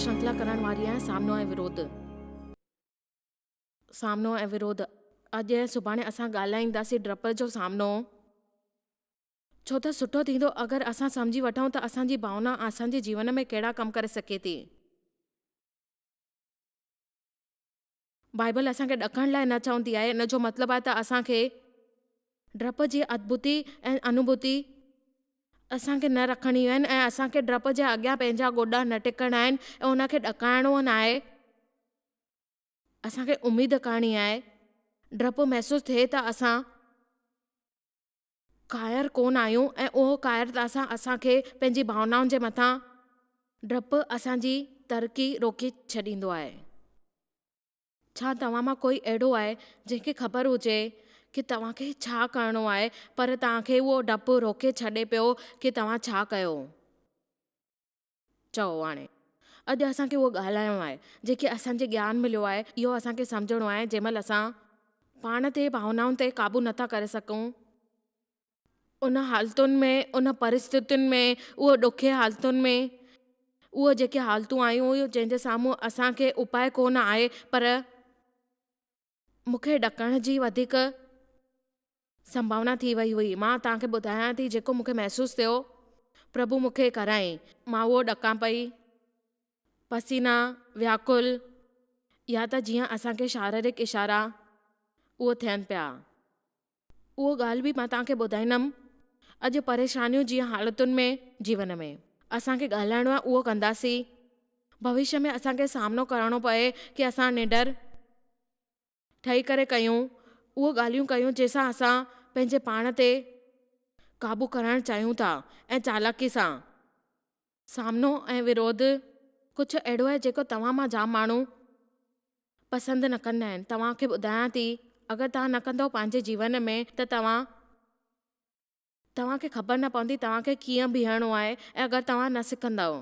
شرنکلا ڪرڻ واري آهيان سامنو ۽ وروڌ. سامنو ۽ وروڌ، اڄ ۽ سڀاڻي اسان ڳالهائينداسين ڊپ جو سامنو. ڇو ته سٺو ٿيندو اگر اسان سمجهي وٺون ته اسان جي ڀاونا اسان جي جيون ۾ ڪهڙا ڪم ڪري سگهي ٿي. بائيبل اسان کي ڏڪڻ لاء نه چوندي آهي، ان جو مطلب آهي ته اسان کي ڊپ جي ادڀتي ۽ انوڀوتي اسان کي نه رکڻيون آهن ۽ اسان کي ڊپ جي اڳيان پنهنجا گوڏا نه ٽيڪڻا آهن ۽ ان کي ڏڪائڻو نه آهي. اسان کي اميد ڪرڻي آهي. ڊپ محسوس ٿئي ته اسان ڪائر ڪونه آهيون ۽ اهو ڪائرتا سان اسان کي پنهنجي ڀاونائن جي مٿان ڊپ اسان جي ترقي روڪي ڇڏيندو آهي. ڇا توهان مان ڪوئي اهڙو آهي جنهن کي خبر هجي ڪي توهان کي ڇا ڪرڻو آهي پر توهان کي اهو ڊپ روڪي ڇڏي پيو ڪي توهان ڇا ڪيو؟ چئو هاڻي اڄ اسان کي اهو ڳالهائڻو آهي جيڪي اسان جي گيان مليو آهي اهو اسان کي سمجهڻو آهي جنهن مهل اسان پاڻ تي ڀاونائن تي قابو نٿا ڪري سگهون ان حالتن ۾ ان پرسٿتين ۾ اهو ڏکي حالتن ۾ اهو جيڪي حالتون آيون هيون جنهن جي سامهون اسان کي اپاء ڪونه آهي پر مون کي ڏڪڻ جي وڌيڪ سنڀاونا ٿي وئي هئي مان توهان کي ٻڌايان ٿي جيڪو مون کي محسوس ٿيو پرڀو مون کي ڪرائين مان اهو ڏڪان پئي پسينا وياڪل يا ته جيئن اسان کي شاريرڪ اشارا اهو ٿين پيا. اهو ڳالهه به مان توهان کي ٻڌائيندم. اڄ پريشانيون جيئن حالتن ۾ جيون ۾. اسان کي ڳالهائڻو آهي اهو ڪنداسين. ڀوشيه ۾ اسان کي سامنو ڪرڻو پئي ڪي اسان نڊر ٺهي ڪري ڪيون اهو ڳالهيون ڪيون جنهن سان اسان پنهنجي پاڻ تي قابو ڪرڻ چاهيون ٿا ۽ چالاڪي سان. سامنو ۽ وروڌ ڪجهه اهڙو آهي جيڪو توهان مان جام ماڻهو پسند نه ڪندا آهن. توهان کي ٻڌايان ٿي اگر توهان نه ڪندؤ پنهنجي جيون ۾ ته توهان توهان کي خبر نه پوندي توهان کي ڪيئن بيهڻو آهي ۽ اگر توهان نه سکندؤ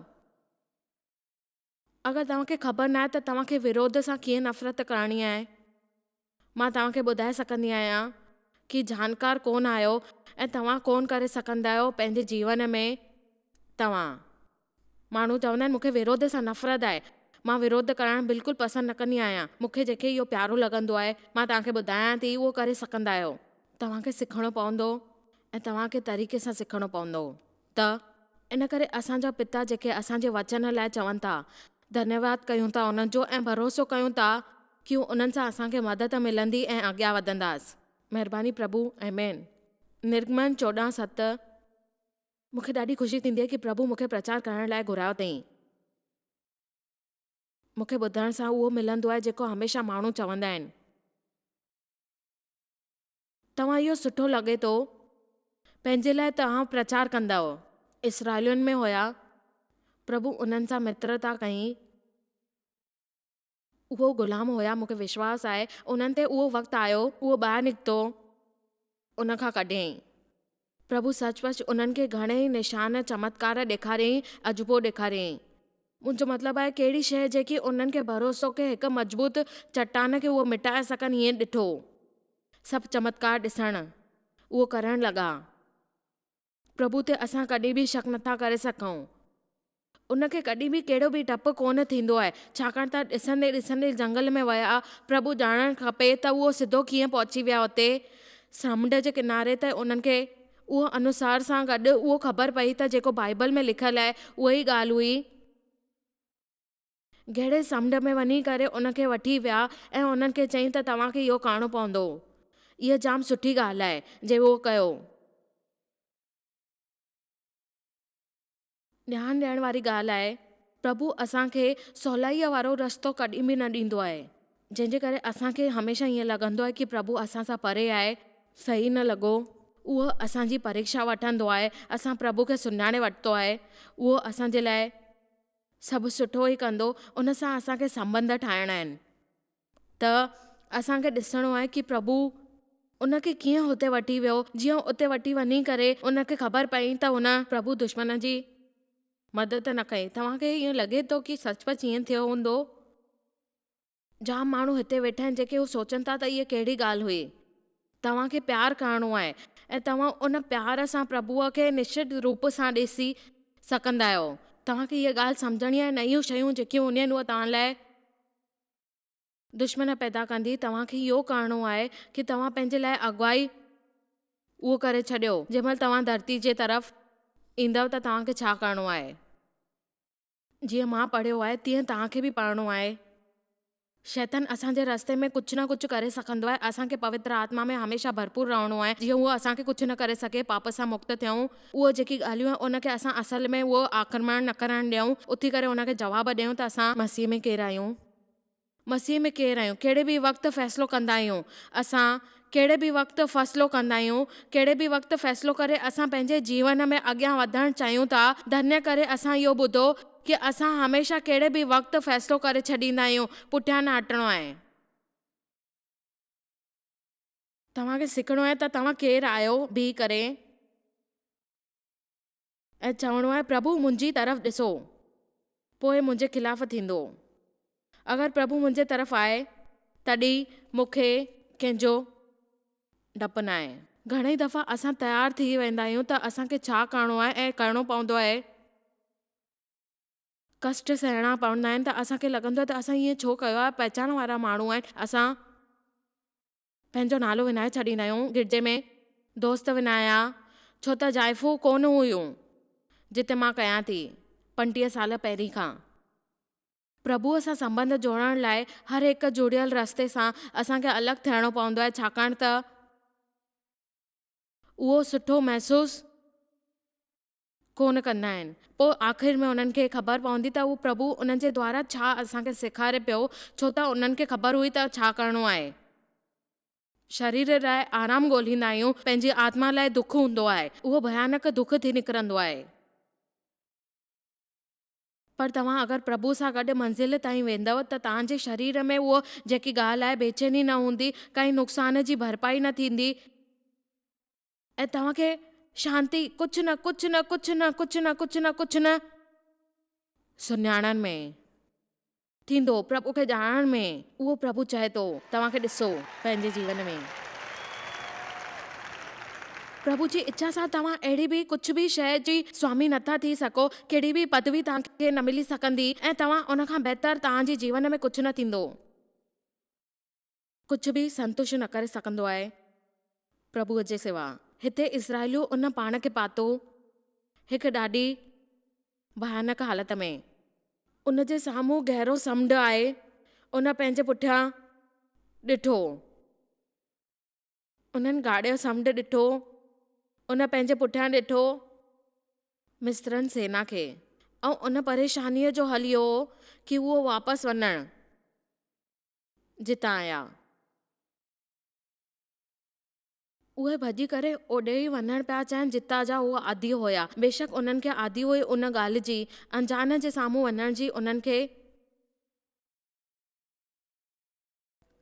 اگر توهان کي خبر نه آهي ته توهان کي وروڌ سان ڪيئن نفرت ڪرڻي آهي مان توهان کي ٻڌائي سگهندي آهيان ڪي جانڪار ڪونه آهيو ۽ توهان ڪونه ڪري سگهندا آهيو پنهنجي جيون ۾ توهان ماڻهو چوندا آهن مون کي وروڌ سان نفرت آهي مان وروڌ ڪرڻ بلڪل پسند نه ڪندي آهيان مون کي جنهن کي اهو پيارو لڳندو آهي مان توهان کي ٻڌايان ٿي اهو ڪري سگهندا آهيو توهان کي سکڻو پوندو ۽ توهان کي طريقي سان سکڻو پوندو ته ان ڪري اسان جا پتا جيڪي اسان جي وچن لاء چون ٿا، ڌنيواد ڪيون ٿا انهن جو ۽ ڀروسو ڪيون ٿا ڪي انهن سان اسان کي مدد ملندي ۽ اڳيان وڌنداس. مهرباني پرڀو آمين. نرگمن 14 ست. مون کي ڏاڍي خوشي ٿيندي آهي ڪي پرڀو مون کي پرچار ڪرڻ لاء گهرايو اٿئين. مون کي ٻڌڻ سان اهو ملندو آهي جيڪو هميشه ماڻهو چوندا آهن. توهان اهو سٺو لڳي ٿو. پنهنجي لاء توهان پرچار ڪندؤ. اسرائيلين ۾ هيا. پرڀو انهن سان مترتا ڪئي. اهو غلام هيا مون کي وشواس آهي انهن تي اهو وقت آيو. اهو ٻاهر نڪتو ان کان ڪڍيائين. پرڀو سچ پچ انهن کي گهڻيئي نشان چمتڪار ڏيکاريائين عجوبو ڏيکاريائين. منهنجو مطلب آهي ڪهڙي شيء جيڪي انهن کي ڀروسو کي هڪ مضبوط چٽان کي اهو مٽائي سگهن ائين ڏٺو. سڀ چمتڪار ڏسڻ اهو ڪرڻ لڳا. پرڀو تي اسان ڪڏهن به شڪ نٿا ڪري سگهون. ان کي ڪڏهن به ڪهڙو به ڊپ ڪونه ٿيندو آهي ڇاڪاڻ ته ڏسندي ڏسندي جهنگل ۾ ويا پرڀو ڄاڻڻ کپي ته اهو سڌو ڪيئن پهچي ويا اتي سمنڊ جي ڪناري تي انهن کي اهو انوسار سان گڏ اهو خبر پئي ته جيڪو بائيبل ۾ لکيل آهي اها ئي ڳالهه هئي. گهڙي سمنڊ ۾ وڃي ڪري ان کي وٺي ويا ۽ انهن کي چيائين ته توهان کي اهو ڪرڻو پوندو. اها جام سٺي ڳالهه آهي جي اهو ڪيو. ڌيان ڏيڻ واري ڳالهه آهي، پرڀو اسان کي سولائيء وارو رستو ڪڏهن به نه ڏيندو آهي، جنهن جي ڪري اسان کي هميشه ائين لڳندو آهي ڪي پرڀو اسان سان پري آهي، صحيح نه لڳو، اهو اسان جي پريڪشا وٺندو آهي، اسان پرڀو کي سڃاڻي ورتو آهي، اهو اسان جي لاء سڀ سٺو ئي ڪندو، ان سان اسان کي سنٻنڌ ٺاهڻا آهن. ته اسان کي ڏسڻو آهي ڪي پرڀو ان کي ڪيئن هتي وٺي ويو، جيئن اتي وٺي وڃي ڪري ان کي خبر پئي ته هن پرڀو دشمن جي مدد نه ڪئي. توهان کي ائين لڳي ٿو ڪي سچ پچ ائين ٿيو هوندو؟ جام ماڻهو هتي ويٺا آهن جيڪي هو سوچن ٿا ته اها ڪهڙي ڳالهه هئي. توهان کي پيار ڪرڻو آهي ۽ توهان ان پيار سان پرڀوء کي نشچت روپ سان ڏسي سگهندا آهيو. توهان کي هيء ڳالهه سمجهڻي آهي نيون شيون جيڪيون هونديون آهن اهي توهان لاء دشمن پيدا ڪندي. توهان کي اهو ڪرڻو آهي ڪي توهان پنهنجي لاء اڳواهي اهو ڪري ڇڏيو. جنهن مهل توهان ڌرتي جي طرف ايندؤ ته توهان کي ڇا ڪرڻو آهي. جيئن مان پڙهيو آهي تيئن توهان کي به پڙهڻو آهي. شيطان اسان جي رستي ۾ ڪجهه نه ڪجهه ڪري سگهندو آهي. اسان کي پوتر آتما ۾ هميشه ڀرپور رهڻو آهي جيئن اهو اسان کي ڪجهه نه ڪري سگهي. پاپ سان مڪت ٿيون. اهو جيڪي ڳالهيون آهن ان کي اسان اصل ۾ اهو آڪرمڻ نه ڪرڻ ڏيون. اٿي ڪري ان کي جواب ڏيون ته اسان مسيح ۾ ڪير آهيون. مسيح ۾ ڪير آهيون. ڪهڙي به وقت فيصلو ڪندا آهيون. اسان ڪهڙي به وقت فصلو ڪندا آهيون. ڪهڙي به وقت فيصلو ڪري اسان پنهنجي جيون ۾ اڳيان وڌڻ چاهيون ٿا. ڌنيه ڪري اسان اهو ٻڌو ڪي اسان هميشه ڪهڙي به وقت فيصلو ڪري ڇڏيندا آهيون. پٺيان نه هٽڻو آهي. توهان کي سکڻو آهي ته توهان ڪير آهيو بيهي ڪري ۽ چوڻو آهي پرڀو منهنجي طرف ڏسو پوء منهنجي خلاف ٿيندو. اگر پرڀو منهنجي طرف آهي تڏهن مون کي ڪنهن جو ڊپ ناهي. گهڻئي دفعا اسان تيار ٿي ويندا آهيون ته اسان کي ڇا ڪرڻو آهي ۽ ڪرڻو پوندو آهي. ڪشٽ سهڻا پوندا آهن ته اسان کي لڳندو آهي ته اسان ائين ڇو ڪيو آهي پهچان وارا ماڻهو آهن اسان پنهنجو نالو وڃائي ڇڏيندا آهيون گرجي ۾ دوست وڃايا ڇو ته زائفون ڪونه هيون جتي مان ڪيان ٿي 35 سال پهرين کان پرڀوء سان سنٻنڌ جوڙڻ لاء هر هڪ جڙيل رستي سان اسان کي الڳ ٿيڻو پوندو آهي ڇاڪاڻ ته اهو سٺو محسوس ڪونه ڪندا آهن. پوء آخر ۾ انهن کي خبر پوندي ته اهو پرڀو انهن جي دوارا ڇا اسان کي سيکاري پيو، ڇو ته انهن کي خبر هئي ته ڇا ڪرڻو آهي. شرير لاء آرام ڳولهيندا آهيون، پنهنجي آتما لاء دک هوندو آهي. اهو ڀيانڪ دک ٿي نڪرندو آهي. پر توهان اگر پرڀو سان گڏ منزل تائين ويندؤ ته توهان جي شرير ۾ اهو جيڪي ڳالهه آهي بيچيني نه هوندي، ڪائي نقصان جي ڀرپائي نه ٿيندي، ۽ توهان کي شانتي ڪجهه نه ڪجهه نه ڪجهه نه ڪجهه نه ڪجهه نه ڪجهه نه سڃاڻڻ ۾ ٿيندو، پرڀو کي ڄاڻڻ ۾. اهو پرڀو چاهي ٿو توهان کي ڏسو پنهنجي جيون ۾. پرڀو جي اڇا سان توهان اهڙي به ڪجهه به شيء جي سوامي نٿا ٿي سگهو، ڪهڙي به پدوي توهان کي نه ملي سگهندي ۽ توهان ان کان بهتر توهان جي جيون ۾ ڪجهه نه ٿيندو. ڪجهه به سنتشٽ نه ڪري سگهندو آهي پرڀوء جي سوا. هتي اسرائيليو ان پاڻ کي پاتو هڪ ڏاڍي ڀيانڪ حالت ۾. ان جي سامهون گهرو سمنڊ آهي. ان پنهنجي پٺيان ڏٺو. انهن گاڏيو سمنڊ ڏٺو. ان پنهنجي پٺيان ڏٺو. مصرن سينا کي. ۽ ان پريشانيء جو حل اهو هو ڪي اهو واپس وڃڻ. جتان آيا. اهي ڀڄي ڪري اوڏي ئي وڃڻ پيا چاهين جتان جا هو عادي هيا. بيشڪ انهن کي عادي هئي ان ڳالهه جي، انجان جي سامهون وڃڻ جي انهن کي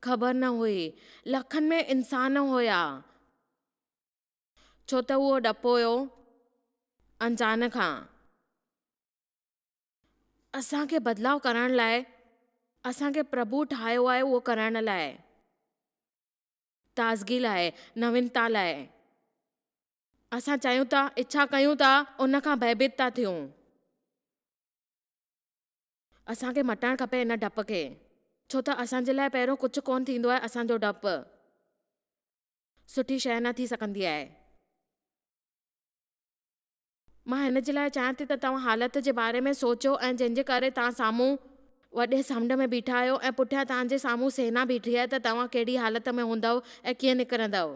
خبر نه هئي. لکن ۾ انسان هيا. ڇو ته اهو ڊپ هيو انجان کان. اسان کي بدلاء ڪرڻ لاء اسان کي پرڀو ٺاهيو آهي اهو ڪرڻ لاء، تازگي لاء، نوينتا لاء. اسان چاهيون ٿا، اڇا ڪيون ٿا، ان کان ڀئڀيت ٿا ٿيون. اسان کي مٽائڻ کپي ان ڊپ کي، ڇو ته اسان جي لاء پهريون ڪجهه ڪونه ٿيندو آهي، اسان جو ڊپ سٺي شيء نه ٿي سگهندي آهي. مان هن جي لاء چاهيان ٿي ته توهان حالت جي باري ۾ سوچيو ۽ جنهن جي ڪري توهان سامهون وڏي سمنڊ ۾ بيٺا آهيو ۽ پٺيان توهان جي سامهون سينا بيٺي آهي ته توهان ڪهڙي حالت ۾ هوندؤ ۽ ڪيئن نڪرندؤ.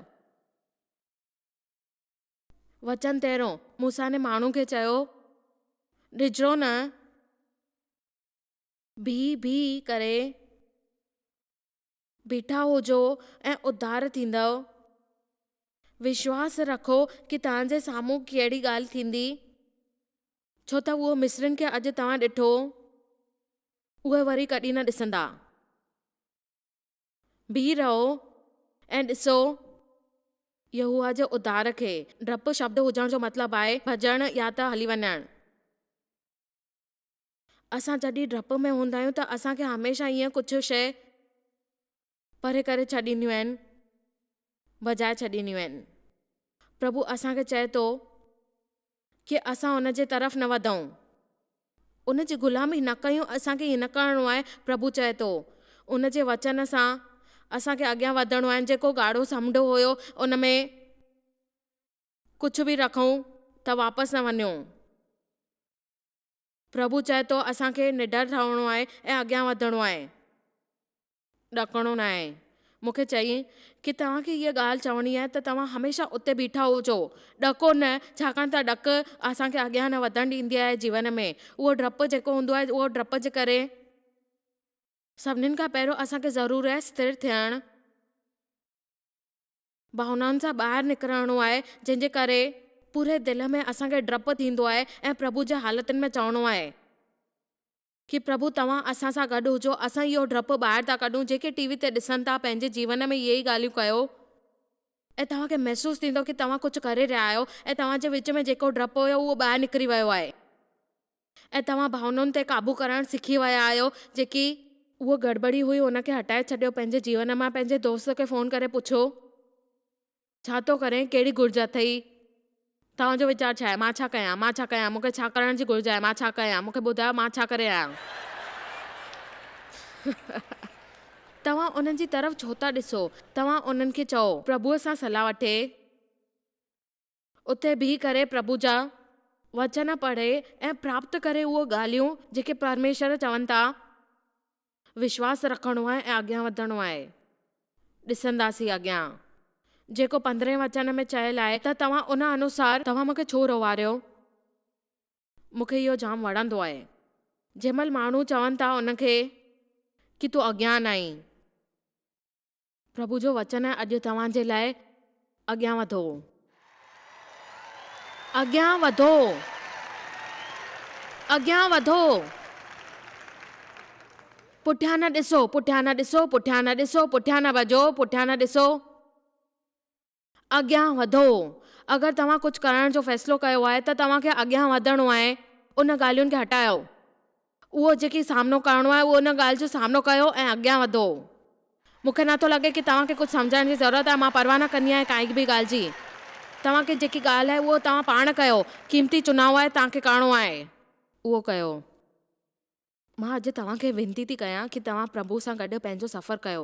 وچن تيرهون، موسيٰ ني ماڻهن کي چيو، ڊڄو نه. بيهي بيهي ڪري بيٺا هجو ۽ اڌار ٿيندؤ. وشواس رکو ڪي توهان جي سامهون ڪهڙي ڳالهه ٿيندي، ڇو ته اهو مصرين کي اڄ توهان ڏٺو، اهي وري ڪڏهن نه ڏسندا. بيهي رهو ۽ ڏسو يهوه جي اڌار کي. ڊپ شبد هجڻ جو مطلب آهي ڀڄڻ يا ته هلي وڃڻ. اسان جڏهن ڊپ ۾ هوندا آهيون ته اسان کي هميشه ائين ڪجهه شيء پري ڪري ڇڏينديون آهن، ڀڄائي ڇڏينديون آهن. پرڀو اسان کي چئي ٿو ڪي اسان ان جي طرف نه وڌون. ان جي غلامي نه ڪيون، اسان کي ائين نه ڪرڻو آهي، پرڀو چئي ٿو. ان جي وچن سان اسان کي اڳيان وڌڻو آهي. جيڪو ڳاڙهو سمنڊ هيو ان ۾ ڪجهه به رکون ته واپس نه وڃو. پرڀو چئي ٿو اسان کي نڊر ٺهڻو آهي ۽ اڳيان وڌڻو آهي. ڏڪڻو ناهي. مون کي چيائين ڪي توهان کي هيء ڳالهه چوڻي آهي ته توهان هميشه اتي بيٺا هجو، ڏڪو نه، ڇاڪاڻ ته ڏڪ اسان کي اڳيان نه وڌڻ ڏيندي آهي جيون ۾. اهو ڊپ جيڪو هوندو آهي اهو ڊپ جي ڪري سڀنين کان پهريون اسان کي ضرور آهي اسٿر ٿيڻ، ڀاونائن سان ٻاهر نڪرڻو آهي، جنهن جي ڪري پوري دل ۾ اسان کي ڊپ ٿيندو آهي ۽ پرڀو جي حالتن ۾ چوڻو آهي. ڪي پرڀو توهان اسان سان گڏ هجو اسان اهو ڊپ ٻاهر ٿا ڪڍون جيڪي ٽي وي تي ڏسن ٿا پنهنجي جيون ۾ اهي ئي ڳالهيون ڪيو ۽ توهان کي محسوس ٿيندو ڪي توهان ڪجهه ڪري رهيا آهيو ۽ توهان جي وچ ۾ جيڪو ڊپ هيو اهو ٻاهر نڪري ويو آهي ۽ توهان ڀاونائن تي قابو ڪرڻ سکي ويا آهيو جيڪي اهو گڙٻڙي هئي ان کي هٽائي ڇڏيو پنهنجي جيون مان پنهنجي دوست کي فون ڪري پڇو. ڇا ٿو ڪرين؟ ڪهڙي گهرج اٿئي؟ توهان جو ويچار ڇا آهي؟ مان ڇا ڪيان؟ مان ڇا ڪيان؟ مون کي ڇا ڪرڻ جي گهرج آهي؟ مان ڇا ڪيان؟ مون کي ٻڌايو مان ڇا ڪري آهيان؟ توهان انهن جي طرف ڇو ٿا ڏسو؟ توهان انهن کي چئو. پرڀوء سان صلاح وٺي، اتي بيهي ڪري پرڀو جا وچن پڙهي ۽ پراپت ڪري اهو ڳالهيون جيڪي پرميشور چون ٿا. وشواس رکڻو آهي ۽ اڳيان وڌڻو آهي. ڏسنداسين اڳيان. جيڪو پندرهين وچن ۾ چيل آهي ته توهان ان انوسار. توهان مون کي ڇو روئاريو؟ مون کي اهو جام وڻندو آهي. جنهن مهل ماڻهو چون ٿا ان کي ڪي تون اڳيان آهين. پرڀو جو وچن آهي اڄ توهان جي لاء اڳيان وڌو. اڳيان وڌو. اڳيان وڌو. پٺيان نه ڏسو، پٺيان نه ڏسو، پٺيان نه ڏسو، پٺيان نه ڀڄو، پٺيان نه ڏسو. اڳيان وڌو. اگر توهان ڪجهه ڪرڻ جو فيصلو ڪيو آهي ته توهان کي اڳيان وڌڻو آهي. ان ڳالهين کي هٽايو. اهو جيڪي سامنو ڪرڻو آهي اهو ان ڳالهه جو سامنو ڪيو ۽ اڳيان وڌو. مون کي نٿو لڳي ڪي توهان کي ڪجهه سمجهائڻ جي ضرورت آهي. مان پرواهه نه ڪندي آهيان ڪائي به ڳالهه جي. توهان کي جيڪي ڳالهه آهي اهو توهان پاڻ ڪيو. قيمتي چناء آهي توهان کي ڪرڻو آهي. اهو ڪيو. مان اڄ توهان کي وينتي ٿي ڪيان ڪي توهان پرڀو سان گڏ پنهنجو سفر ڪيو.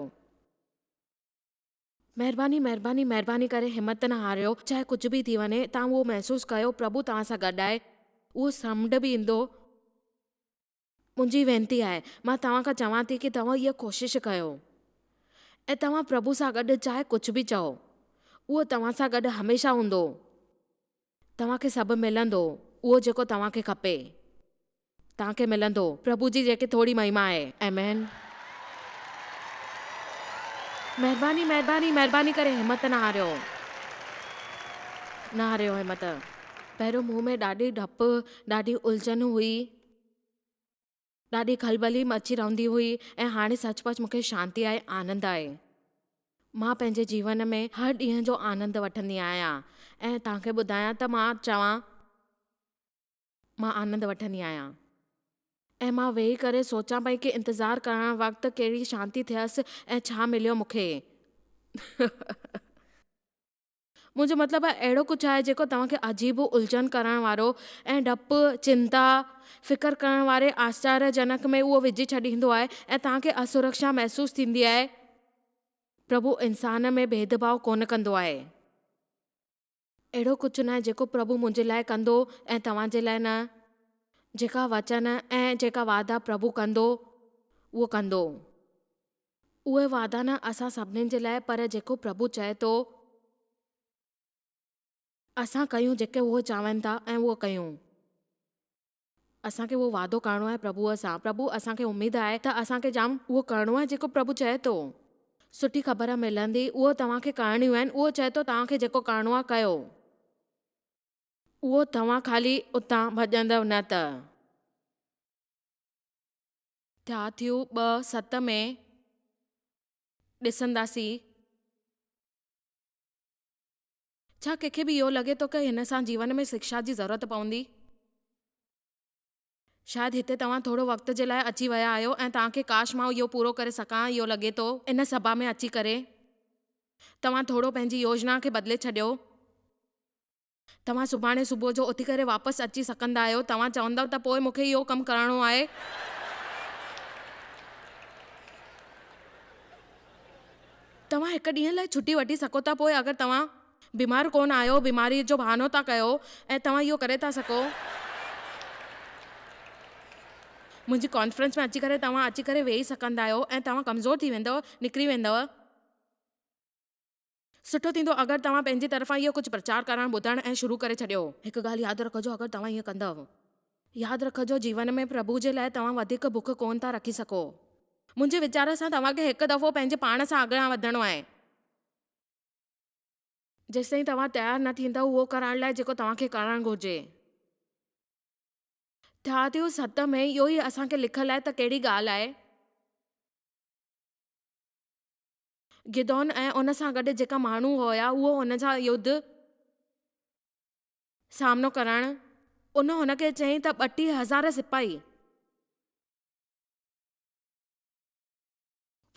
مهرباني مهرباني مهرباني ڪري همت نه هاريو چاهي ڪجهه به ٿي وڃي توهان اهو محسوس ڪيو پرڀو توهان سان گڏ آهي اهو سمنڊ به ايندو منهنجي وينتي آهي مان توهان کان چوان ٿي ڪي توهان اها ڪوشش ڪيو ۽ توهان پرڀو سان گڏ چاهي ڪجهه به چئو اهو توهان سان گڏ هميشه هوندو توهان کي سڀ ملندو اهو جيڪو توهان کي کپي. توهان کي ملندو. پرڀو جي جيڪي ٿوري مهما آهي. آمين. مهرباني مهرباني مهرباني ڪري همت نه هاريو. نه هاريو همت. پهريون مون ۾ ڏاڍي ڊپ ڏاڍي الجهن هئي. ڏاڍي کلبلي مچي رهندي هئي ۽ هاڻي سچ پچ مون کي شانتي آهي آنند آهي. مان پنهنجي جيون ۾ هر ڏينهن جو آنند وٺندي آهيان ۽ توهان کي ٻڌايان ته مان چوان. مان آنند وٺندي آهيان ۽ مان ويهي ڪري سوچان پئي ڪي انتظار ڪرڻ وقت ڪهڙي شانتي ٿيس ۽ ڇا مليو مون کي. منهنجو مطلب آهي اهڙو ڪجهه آهي جيڪو توهان کي عجيب الجهن ڪرڻ وارو ۽ ڊپ، چنتا، فڪر ڪرڻ واري آشچاريه جنڪ ۾ اهو وجهي ڇڏيندو آهي ۽ توهان کي اسرڪشا محسوس ٿيندي آهي. پرڀو انسان ۾ ڀيد ڀاء ڪونه ڪندو آهي. اهڙو ڪجهه ناهي جيڪو پرڀو منهنجي لاء ڪندو ۽ توهان جي لاء نه. جيڪا وچن ۽ جيڪا وعدا پرڀو ڪندو، اهو ڪندو. اهي وعدا نه اسان سڀني جي لاء پر جيڪو پرڀو چئي ٿو، اسان ڪيون جيڪي اهو چاهين ٿا ۽ اهو ڪيون. اسان کي اهو وعدو ڪرڻو آهي پرڀوء سان. پرڀو اسان کي اميد آهي ته اسان کي جام اهو ڪرڻو آهي جيڪو پرڀو چئي ٿو. سٺي خبر ملندي، اهو توهان کي ڪرڻيون آهن، اهو چئي ٿو توهان کي جيڪو ڪرڻو آهي ڪيو. اهو توهان خالي اتان ڀڄندؤ نه ته. ٿياٿيو 2:7 ۾ ڏسنداسين. ڇا ڪنهن کي به اهو لڳي ٿو ته هن سان جيون ۾ شڪشا جي ضرورت پوندي؟ شايد هتي توهان ٿورو وقت جي لاء اچي ويا آهيو ۽ توهان کي ڪاش مان اهو پورو ڪري سگهان اهو لڳي ٿو. ان سڀا ۾ اچي ڪري توهان ٿورو پنهنجي يوجنا کي بدلي ڇڏيو. توهان سڀاڻي صبح جو اٿي ڪري واپس اچي سگهندا آهيو. توهان چوندؤ ته پوء مون کي اهو ڪم ڪرڻو آهي. توهان هڪ ڏينهن لاء ڇٽي وٺي سگهو ٿا پوء اگر توهان بيمار ڪونه آهيو، بيماريء جو بهانو ٿا ڪيو ۽ توهان اهو ڪري ٿا سگهو. منهنجي ڪانفرنس ۾ اچي ڪري توهان اچي ڪري ويهي سگهندا آهيو ۽ توهان ڪمزور ٿي ويندؤ، نڪري ويندؤ. سٺو ٿيندو اگر توهان پنهنجي طرفان اهو ڪجهه پرچار ڪرڻ، ٻڌڻ ۽ شروع ڪري ڇڏيو. هڪ ڳالهه ياد رکجو اگر توهان ائين ڪندؤ. ياد رکجو جيون ۾ پرڀو جي لاء توهان وڌيڪ بک ڪونه ٿا رکي سگهو. منهنجي ويچار سان توهان کي هڪ دفعو پنهنجي پاڻ سان اڳيان وڌڻو آهي. جيستائين توهان تيار نه ٿيندؤ اهو ڪرڻ لاء جيڪو توهان کي ڪرڻ گهرجي. ٿياتيوس 7 ۾ اهو ئي اسان کي لکيل آهي ته ڪهڙي ڳالهه آهي. گدعون ۽ ان سان گڏ جيڪا ماڻهو هيا اهو هن سان يڌ سامنو ڪرڻ ان هن کي چيائين ته 32,000 سپاهي.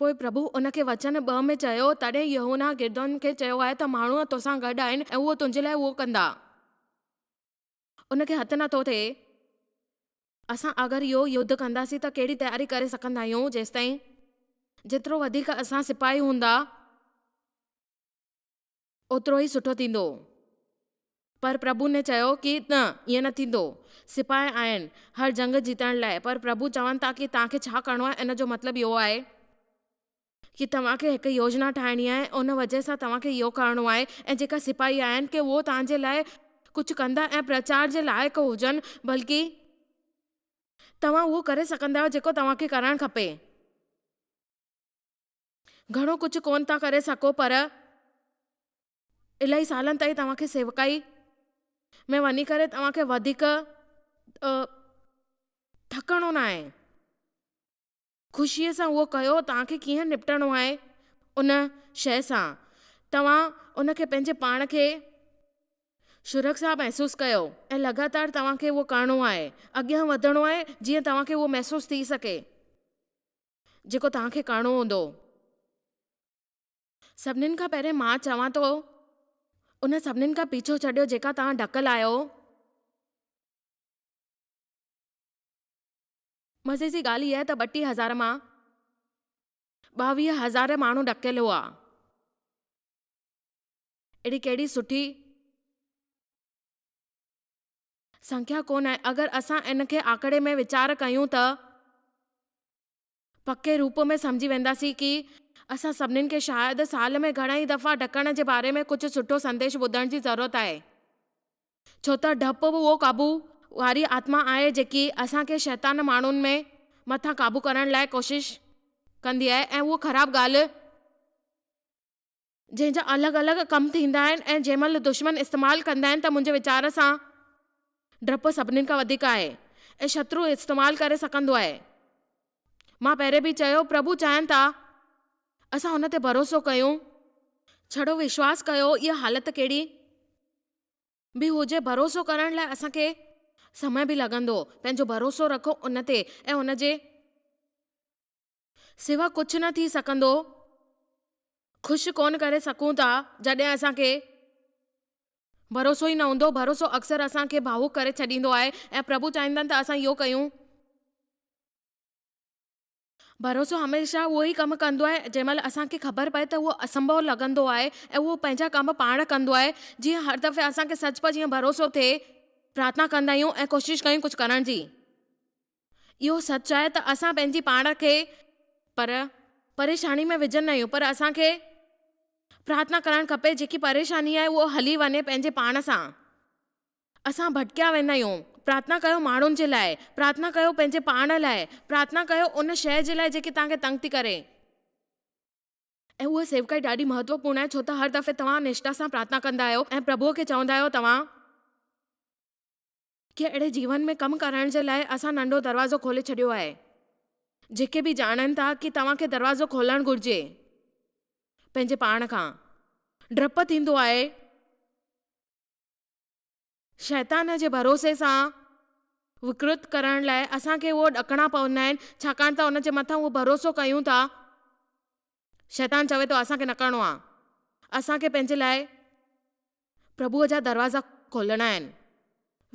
پوء پرڀو ان کي وچن 2 ۾ چيو، تڏهن يهونا گدعون کي چيو آهي ته ماڻهو توسان گڏ آهن ۽ اهو تنهنجي لاء اهو ڪندا. ان کي هٿ نه ٿو ٿئي. اسان اگر اهو يڌ ڪنداسين ته ڪهڙي تياري ڪري سگهندا آهيون جيستائين جيترو وڌيڪ اسان سپاهي هوندا اوترو ئي سٺو ٿيندو. پر پرڀو ني چيو ڪي نه ائين نه ٿيندو. سپاهي آهن هر جنگ جيتڻ لاء پر پرڀو چون ٿا ڪي توهان کي ڇا ڪرڻو آهي ان جو مطلب اهو آهي ڪي توهان کي هڪ يوجنا ٺاهڻي آهي ان وجه سان توهان کي اهو ڪرڻو آهي ۽ جيڪا سپاهي آهن ڪي اهو توهان جي لاء ڪجهه ڪندا ۽ پرچار جي لائق هجن بلڪه توهان اهو ڪري سگهندا آهيو جيڪو توهان کي ڪرڻ کپي. گهڻو ڪجهه ڪونه ٿا ڪري سگهو پر الاهي سالن تائين توهان کي سيوڪائي ۾ وڃي ڪري توهان کي وڌيڪ ٿڪڻو ناهي. خوشيء سان اهو ڪيو، توهان کي ڪيئن نپٽڻو آهي ان شيء سان، توهان ان کي پنهنجي پاڻ کي سرڪشا محسوس ڪيو ۽ لڳاتار توهان کي اهو ڪرڻو آهي، اڳيان وڌڻو آهي جيئن توهان کي اهو محسوس ٿي سگهي جيڪو توهان کي ڪرڻو هوندو. سڀنين کان پهرين مان چوان ٿو ان سڀنين کان پيڇو ڇڏيو جيڪا توهان ڍڪل آهيو. مزي جي ڳالهه اها آهي ته 32,000 مان 22,000 ماڻهو ڏڪيل هئا. اهڙي ڪهڙي سٺي سنکيا ڪونه آهي. اگر اسان ان کي آڪڙي ۾ ويچار ڪيون ته پڪي روپ ۾ سمجهي وينداسين ڪي اسان سڀنين کي شايد سال ۾ گهڻا ئي دفعا ڊڪڻ جي باري ۾ ڪجهه سٺو سنديش ٻڌڻ جي ضرورت آهي. ڇو ته ڊپ به اهو قابو واري آتما آهي جيڪي اسان کي شيطان ماڻهن ۾ مٿان قابو ڪرڻ لاء ڪوشش ڪندي آهي ۽ اهو خراب ڳالهه جنهن جا الڳ الڳ ڪم ٿيندا آهن ۽ جنهن مهل دشمن استعمال ڪندا آهن ته منهنجي ويچار سان ڊپ سڀني کان وڌيڪ آهي ۽ شترو استعمال ڪري سگهندو آهي. مان پهرين به چيو پرڀو چاهين ٿا اسان هن تي ڀروسو ڪيون. ڇڙو وشواس ڪيو اها حالت ڪهڙي به هجي ڀروسو ڪرڻ لاء اسان کي سمي به لڳندو پنهنجو ڀروسو رکو ان تي ۽ ان جي سوا ڪجهه نه ٿي سگهندو خوش ڪونه ڪري سگهون ٿا جڏهن اسان کي ڀروسو ئي نه هوندو ڀروسو اڪثر اسان کي ڀاوڪ ڪري ڇڏيندو آهي ۽ پرڀو چاهيندا آهن ته اسان اهو ڪيون. ڀروسو هميشه اهو ئي ڪم ڪندو آهي جنهن مهل اسان کي خبر پئي ته اهو اسنڀو لڳندو آهي ۽ اهو پنهنجا ڪم پاڻ ڪندو آهي جيئن هر دفعي اسان کي سچ پچ ائين ڀروسو ٿئي پرارٿنا ڪندا آهيون ۽ ڪوشش ڪيون ڪجهه ڪرڻ جي اهو سچ آهي ته اسان پنهنجي پاڻ کي پر پريشاني ۾ وجهندا آهيون پر اسان کي پرارٿنا ڪرڻ کپي جيڪي پريشاني آهي اهو هلي وڃي پنهنجي پاڻ سان. اسان ڀٽڪيا ويندا آهيون. پرارٿنا ڪيو ماڻهن جي لاء. پرارٿنا ڪيو پنهنجي پاڻ لاء. پرارٿنا ڪيو ان شيء جي لاء جيڪي توهان کي تنگ ٿي ڪري. ۽ اها سيوڪائي ڏاڍي مهتوپورڻ آهي ڇو ته هر دفعي توهان نشٺا سان پرارٿنا ڪندا آهيو ۽ پرڀوء کي چوندا آهيو توهان کي اهڙي جيون ۾ ڪم ڪرڻ جي لاء اسان ننڍو دروازو کولي ڇڏيو آهي. جيڪي به ڄاڻن ٿا ڪي توهان کي دروازو کولڻ گهرجي پنهنجي پاڻ کان ڊپ ٿيندو آهي. شيطان جي ڀروسي سان وڪرت ڪرڻ لاء اسان کي اهو ڏڪڻا پوندا آهن، ڇاڪاڻ ته ان جي مٿان اهو ڀروسو ڪيون ٿا. شيطان چوي ٿو اسان کي نه ڪرڻو آهي. اسان کي پنهنجي لاء پرڀوء جا دروازا کولڻا آهن.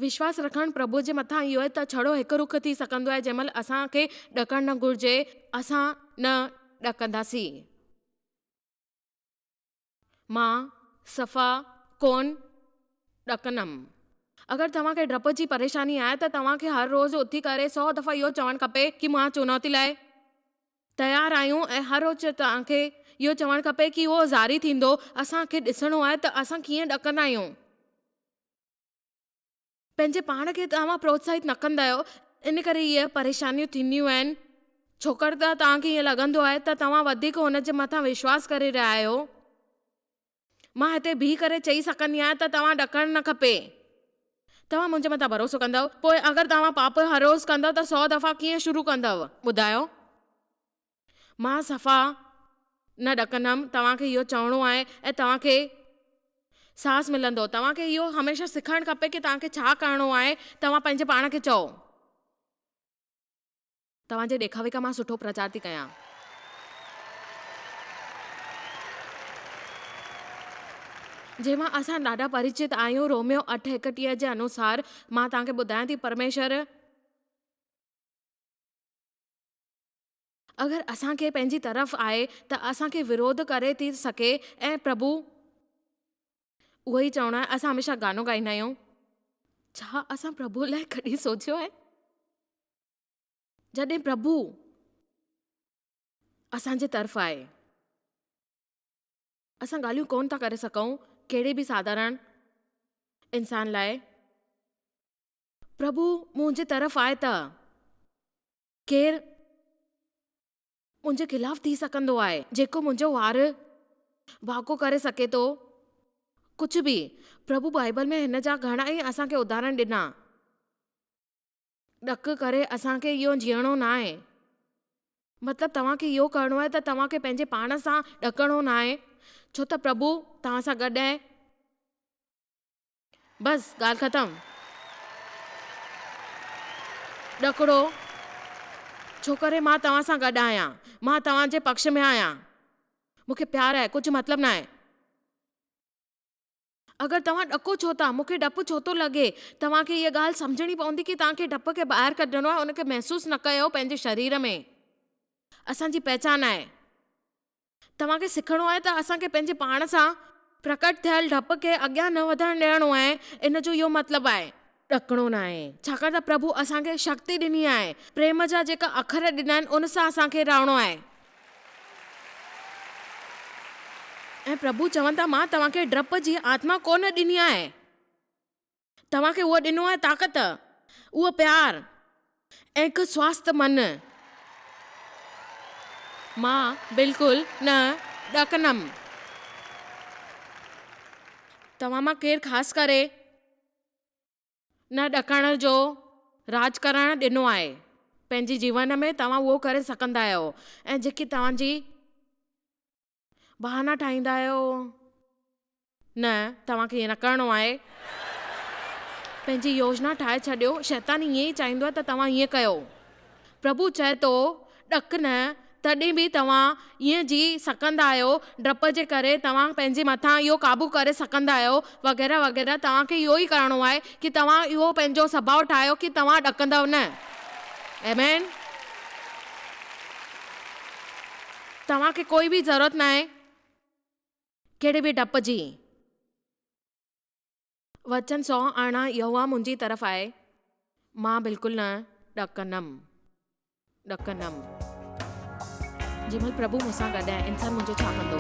وشواس رکڻ پرڀوء جي مٿان اهو آهي ته ڇڙو هڪ رخ ٿي سگهندو آهي جنهن مهل اسان کي ڏڪڻ نه گهرجي، اسان نه ڏڪنداسين. مان صفا ڪونه ڏڪندم. اگر توهان کي ڊپ جي پريشاني آهي ته توهان کي هر روز اٿي ڪري سو دفعا اهو چوڻ کپي ڪي مان چنوتي لاء تيار آهيون ۽ هر روز توهان کي اهو چوڻ کپي ڪي اهو جاري ٿيندو، اسان کي ڏسڻو آهي ته اسان ڪيئن ڏڪندا آهيون. پنهنجي پاڻ کي توهان پروتساهت نه ڪندا آهيو ان ڪري اهي پريشانيون ٿينديون آهن ڇوڪر ته توهان کي ائين لڳندو آهي ته توهان وڌيڪ هن جي مٿان وشواس ڪري رهيا آهيو. مان هتي بيهي ڪري چئي سگهندي آهيان ته توهان ڏڪڻ نه کپي. توهان منهنجي مٿان ڀروسو ڪندؤ پوء اگر توهان پاپ هر روز ڪندؤ ته سو دفعا ڪيئن شروع ڪندؤ؟ ٻڌايو. مان صفا نه ڏڪندم، توهان کي اهو چوڻو آهي ۽ توهان کي ساهس ملندو. توهان کي اهو هميشه سکڻ کپي ڪي توهان کي ڇا ڪرڻو آهي، توهان پنهنجي پاڻ کي چئو. توهان جي ڏيکاوي کان مان سٺو پرچار ٿي ڪيان. جنهن مان اسان ڏاڍا پريچت آهيون، روميو 8:31 جي انوسار، مان توهان کي ٻڌايان ٿي پرميشور. اگر اسان کي پنهنجي طرف آهي ته اسان کي وروڌ ڪري ٿي سگهي ۽ پرڀو اهو ئي چوڻو آهي اسان هميشه گانو ڳائيندا آهيون ڇا اسان پرڀو لاء ڪڏهن سوچيو آهي جڏهن پرڀو اسان جي طرف آهي اسان ڳالهيون ڪونه ٿا ڪري سگهون ڪهڙي به ساڌارڻ انسان لاء پرڀو منهنجي طرف آهي ته ڪير منهنجي خلاف ٿي سگهندو آهي؟ جيڪو منهنجو وار واڪو ڪري سگهي ٿو. ڪجهه به. پرڀو بائيبل ۾ هن جا گهڻا ئي اسان کي اداهرڻ ڏنا. ڏڪ ڪري اسان کي اهو جيئڻو ناهي. مطلب توهان کي اهو ڪرڻو آهي ته توهان کي پنهنجي پاڻ سان ڏڪڻو ناهي، ڇو ته پرڀو توهان سان گڏ آهي. بس ڳالهه ختم. ڏڪڙو، ڇوڪري مان توهان سان گڏ آهيان. مان توهان جي پڪش ۾ آهيان. مون کي پيار آهي، ڪجهه مطلب ناهي. اگر توهان ڏڪو ڇو ٿا؟ مون کي ڊپ ڇو ٿو لڳي؟ توهان کي هيء ڳالهه سمجهڻي پوندي ڪي توهان کي ڊپ کي ٻاهر ڪڍڻو آهي، ان کي محسوس نه ڪيو پنهنجي شرير ۾. اسان جي پهچان آهي. توهان کي سکڻو آهي ته اسان کي پنهنجي پاڻ سان پرڪٽ ٿيل ڊپ کي اڳيان نه وڌڻ ڏيڻو آهي، ان جو اهو مطلب آهي. ڏڪڻو ناهي، ڇاڪاڻ ته پرڀو اسان کي شڪتي ڏني آهي، پريم جا جيڪا اکر ڏنا آهن ان سان اسان کي رهڻو آهي. ۽ پرڀو چون ٿا مان توهان کي ڊپ جي آتما ڪونه ڏني آهي. توهان کي اهو ڏنو آهي طاقت، اهو پيار ۽ هڪ سواسٿ من. مان بلڪل نه ڏڪندم. توهان مان ڪير خاص ڪري نه ڏڪڻ جو راڄ ڪرڻ ڏنو آهي. پنهنجي جيون ۾ توهان اهو ڪري سگهندا آهيو ۽ جيڪي توهان جي بهانا ٺاهيندا آهيو. نه، توهان کي ائين نه ڪرڻو آهي. پنهنجي يوجنا ٺاهي ڇڏيو. شيطان ائين ئي چاهيندو آهي ته توهان ائين ڪيو. پرڀو چئي ٿو، ڏڪ نه، تڏهن به توهان ائين جي سگهندا آهيو، ڊپ جي ڪري توهان پنهنجي مٿان اهو قابو ڪري سگهندا آهيو، وغيره وغيره. توهان کي اهو ئي ڪرڻو آهي ڪي توهان اهو پنهنجو سڀاء ٺاهيو ڪي توهان ڏڪندؤ نه. آمين. توهان کي ڪوئي به ضرورت ناهي. ڪهڙي به ڊپ جي. وچن 118 يهوه منهنجي طرف آهي، مان بلڪل نه ڏڪندم، ڏڪندم. جنهن مهل پرڀو مون سان گڏ آهي، انسان منهنجو ڇا ڪندو؟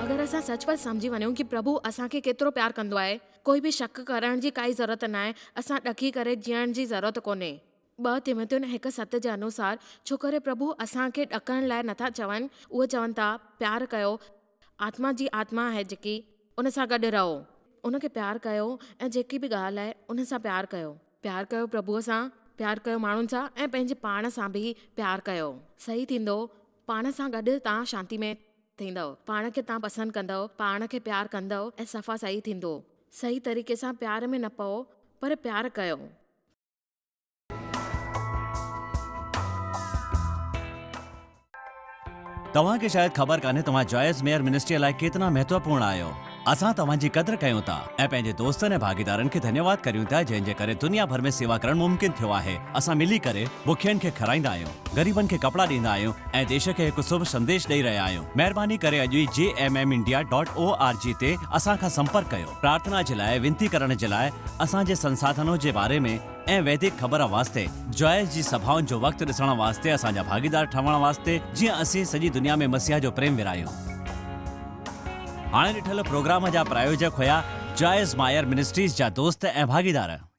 اگر اسان سچ پچ سمجهي وڃون ڪي پرڀو اسان کي ڪيترو پيار ڪندو آهي، ڪوئي به شڪ ڪرڻ جي ڪائي ضرورت ناهي، اسان ڏڪي ڪري جيئڻ جي ضرورت ڪونهي. 2 تيمٿيون 1:7 جي انوسار، ڇوڪري پرڀو اسان کي ڏڪڻ لاء نٿا چون، اهي چون ٿا، پيار ڪيو، آتما جي آتما آهي جيڪي، ان سان گڏ رهو. ان کي پيار ڪيو ۽ جيڪي به ڳالهه آهي، ان سان پيار ڪيو. پيار ڪيو پرڀوء سان، پيار ڪيو ماڻهن سان ۽ پنهنجي پاڻ سان به پيار ڪيو. صحيح ٿيندو، پاڻ سان گڏ توهان شانتي ۾ ٿيندؤ، پاڻ کي توهان پسند ڪندؤ، پاڻ کي پيار ڪندؤ ۽ صفا صحيح ٿيندو. صحيح طريقي سان پيار ۾ نه پئو، پر پيار ڪيو. توهان کي شايد خبر ڪانهي توهان جوائس ميئر منسٽريء لاء ڪيتنا مهتوپورڻ آهيو. اسان توهان جي قدر ڪيون ٿا ۽ پنهنجي دوستن ۽ ڀاڳيدارن کي ڌنيواد ڪريون ٿا جنهن جي ڪري دنيا ڀر ۾ سيوا ڪرڻ ممڪن ٿيو آهي. اسان ملي ڪري بکين کي کارائيندا آهيون، غريبن کي ڪپڙا ڏيندا آهيون ۽ ديش کي هڪ شڀ سنديش ڏئي رهيا آهيون. مهرباني ڪري اڄ ئي J M M India dot O R G تي اسان کان سمپرڪ ڪيو. پرارٿنا جي لاء وينتي ڪرڻ جي لاء اسان جي سنساڌنو جي باري ۾ ۽ ويدڪ خبر واسطي جوائس جي سڀائن جو وقت ڏسڻ واسطي اسان جا ڀاڳيدار ٺهڻ واسطي جيئن اسين سڄي دنيا ۾ مسيح جو پريم ورهايون. هاڻي ڏٺل پروگرام جا پرايوجڪ هيا جوائس مائر منسٽريز جا دوست ۽ ڀاڳيدار.